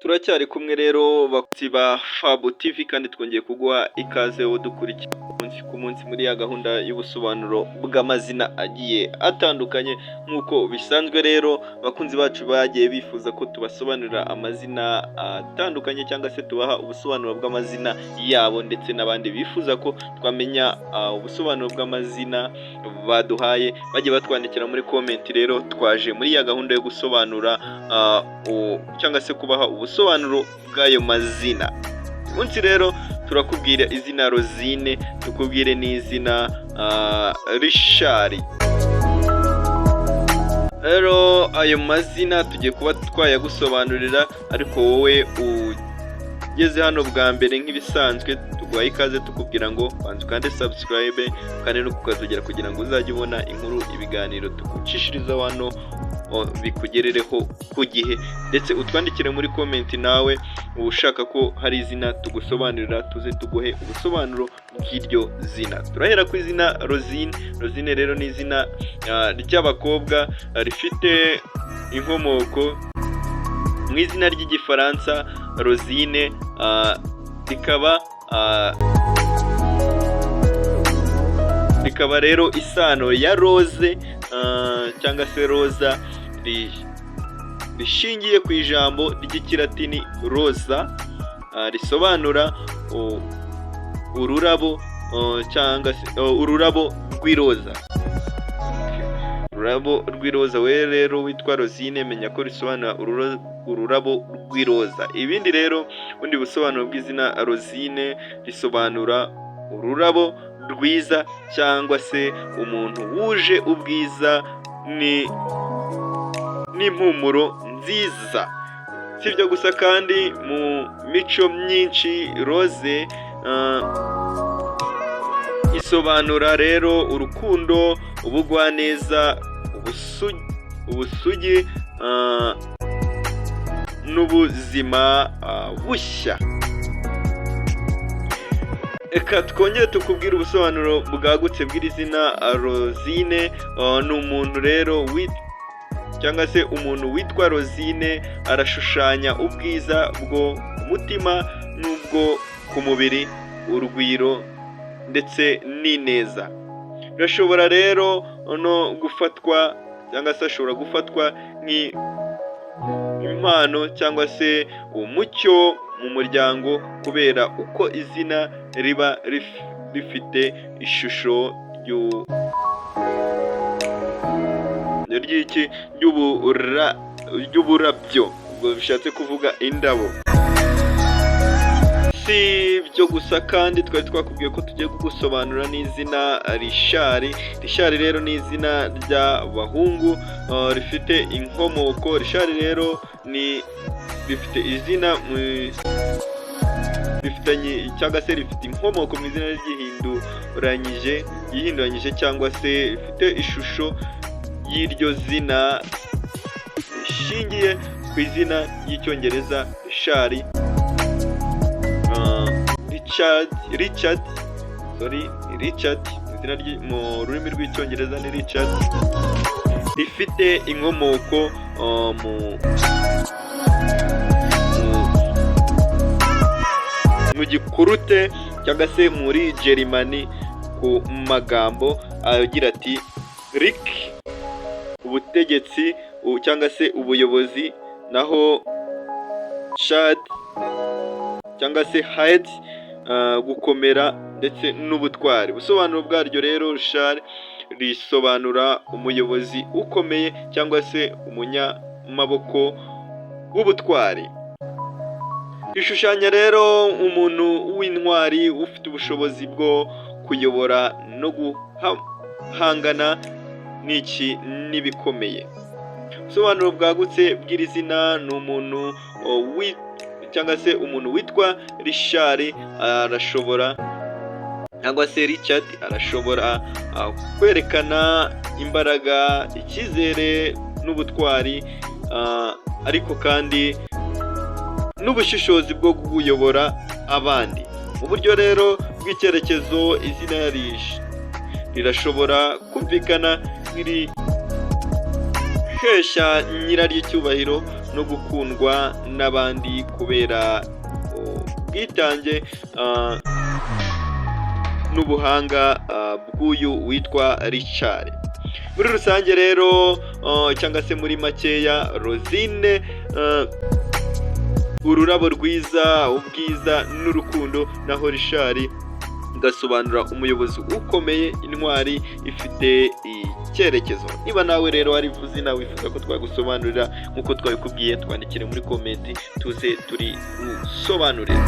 Turacyari kumwe rero, bakunzi ba Fabu TV, kandi twongeye kuguha ikaze wo dukurikira umunsi ku munsi muri ya gahunda y'ubusobanuro bw'amazina agiye atandukanye. Nk'uko bisanzwe rero, abakunzi bacu bagiye bifuza ko tubasobanurira amazina atandukanye cyangwa se tubaha ubusobanuro bw'amazina yabo, ndetse n'abandi bifuza ko twamenya ubusobanuro bw'amazina baduhaye bagiye batwandikira muri comment. Rero twaje muri ya gahunda yo gusobanura cyangwa se kubaha ubusobanuro bw'ayo mazina. Uyu munsi rero turakubwira izina Rosine, tukubwire n'izina Richard. Rero ayo mazina tugiye kuba twayagusobanurira, ariko wowe ugeze hano bwa mbere, nk'ibisanzwe tuguhaye ikaze, tukubwira ngo banza ukande subscribe kandi no kukazogera kugira ngo uzajye ubona inkuru, ibiganiro tugucishiriza hano bikugerereho ku gihe, ndetse utwandikire muri comment nawe ushaka ko hari izina tugusobanurira, tuze tuguhe ubusobanuro bw'iryo zina. Turahera ku izina Rosine. Rosine rero ni izina ry'abakobwa rifite inkomoko mu izina ry'Igifaransa Rosine, rikaba rero isano ya rose cyangwa se roza, rishingiye ku ijambo ry'Ikilatini rosa, risobanura ururabo cyangwa se ururabo rw'iroza, ururabo rw'iroza. We rero witwa Rosine, menya ko risobanura ururabo rw'iroza. Ibindi rero, ubundi busobanuro bw'izina Rosine, risobanura ururabo rwiza cyangwa se umuntu wuje ubwiza ni n'impumuro nziza. Si ibyo gusa kandi, mu mico myinshi rose isobanura rero urukundo, ubugwaneza, ubusugi n'ubuzima bushya. Reka twongere tukubwire ubusobanuro bwagutse bw'iri zina Rosine. Ni umuntu rero cyangwa se umuntu witwa Rosine arashushanya ubwiza bwo ku mutima n'ubwo ku mubiri, urugwiro ndetse n'ineza. Birashobora rero no gufatwa cyangwa se ashobora gufatwa nk'impano cyangwa se umucyo mu muryango, kubera uko izina riba rifite ishusho ry'iki, ry'uburabyo, ubwo bishatse kuvuga indabo. Si ibyo gusa kandi, twari twakubwiye ko tugiye kugusobanura n'izina Richard. Richard rero ni izina ry'abahungu rifite inkomoko. Richard rero ni rifite izina rifitanye cyangwa se rifite inkomoko mu izina ryihinduranyije, yihinduranyije cyangwa se rifite ishusho y'iryo zina rishingiye ku izina ry'Icyongereza Richard, Richard, Richard, sorry, ni Richard. Izina mu rurimi rw'Icyongereza ni Richard, rifite inkomoko mu Gikurute cyangwa se muri Gerimani, ku magambo agira ati "Rik", ubutegetsi cyangwa se ubuyobozi, naho "chad" cyangwa se "hide", gukomera ndetse n'ubutwari. Ubusobanuro bwaryo rero, Richard risobanura umuyobozi ukomeye cyangwa se umunyamaboko w'ubutwari. Rishushanya rero umuntu w'intwari ufite ubushobozi bwo kuyobora no guhangana n'iki, n'ibikomeye. Ubusobanuro bwagutse bw'iri zina ni umuntu cyangwa se umuntu witwa Richard arashobora cyangwa se Richard arashobora kwerekana imbaraga, icyizere n'ubutwari, ariko kandi n'ubushishozi bwo kuyobora abandi. Mu buryo rero bw'icyerekezo, izina rirashobora kumvikana nk'irihesha nyiraryo icyubahiro. no gukundwa n'abandi kubera ubwitange n'ubuhanga bw'uyu witwa Richard. Muri rusange rero, cyangwa se muri makeya, Rosine, ururabo rwiza, ubwiza n'urukundo, naho Richard gasobanura umuyobozi ukomeye, intwari ifite icyerekezo. Niba nawe rero hari izina wifuza ko twagusobanurira nk'uko twabikubwiye, twandikire muri comment tuze turi gusobanurira.